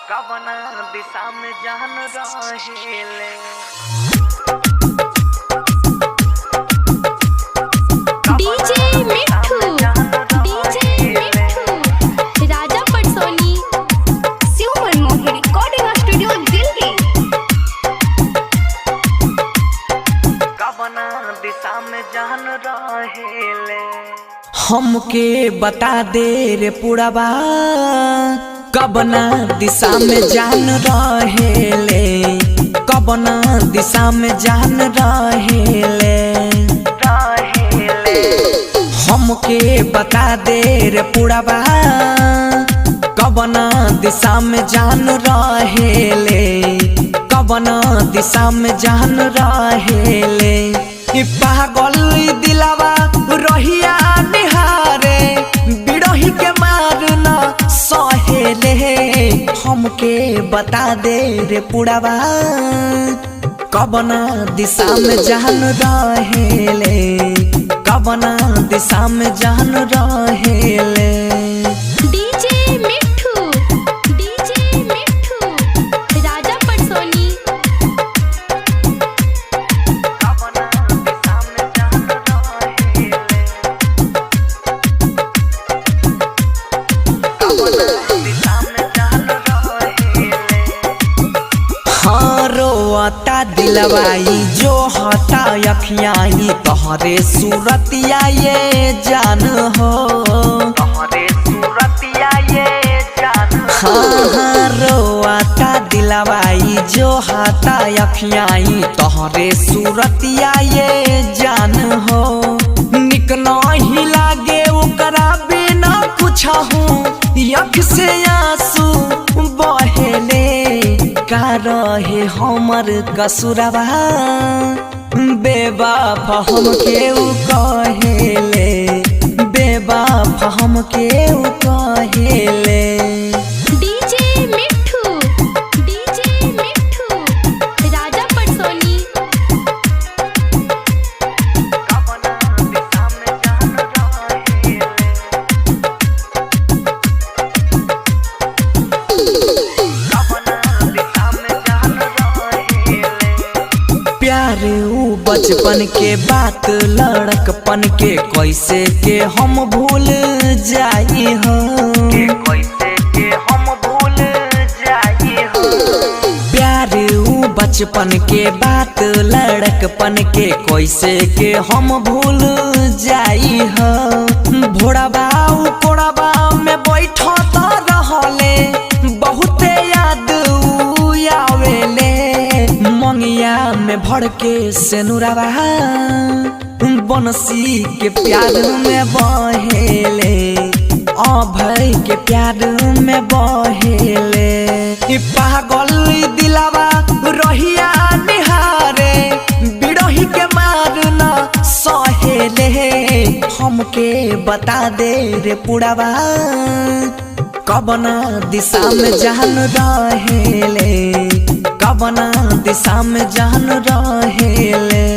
कवना दिशा में जान रहेले। DJ Mithu, DJ Mithu, Raja Patsoni. Shiv Manmohan recording studio Delhi. कवना दिशा में जान रहेले। हमके बता दे रे पुड़बा, कबना दिशा में जान रहेले, कबना दिशा में जान रहेले। रहेले। हमके बता दे रे पुड़बा, कबना दिशा में जान रहेले, कबना दिशा में जान रहेले। ई पागल दिलावा रहिया निहारे, बिरही के मारना सहेले। हमके बता दे रे पुड़बा, कबना दिशा में जान रहेले, कबना दिशा में जान रहेले। DJ Mithu, DJ Mithu, Raja Patsoni. कवना दिशा में जान रहेले। कवना दिशा में जान रहेले। हाँ रोता दिलवाई जो हता अखियाई, तोहरे सूरतिया ये जान हो। तोहरे सूरतिया ये जान। हाँ हाँ रोता दिलवाई जो हता अखियाई, तोहरे सूरतिया ये जान हो। निक नहीं लागे ओकरा बिना कुछ हूँ, अख से आंसू बहेले। का रहे हमर कसुरवा, बेबाफ हमके उ कहेले, बेबाफ हमके उ कहेले। DJ Mithu, DJ Mithu, Raja Patsoni. कवना दिशा में जान रहेले। कवना दिशा में जान रहेले। प्यार ऊ बचपन के बात लड़कपन के, कैसे के हम भूल जाई हो। के कैसे के हम भूल जाई हो। प्यार ऊ बचपन के बात लड़कपन के, कैसे के हम भूल जाई हो। भोड़ाबा ऊ कोड़ाबा में बैठो त रहले, बहुते याद ऊ आवेले। मंगिया में भर के सेनुराबा, बनसी के प्यार में बहेले, अभय के प्यार में बहेले। ई पागल दिलावा रहिया निहारे, बिरही के मारना सहेले। हमके बता दे रे पुड़बा, कबना दिशा में जान रहेले, कबना दिशा में जान रहेले।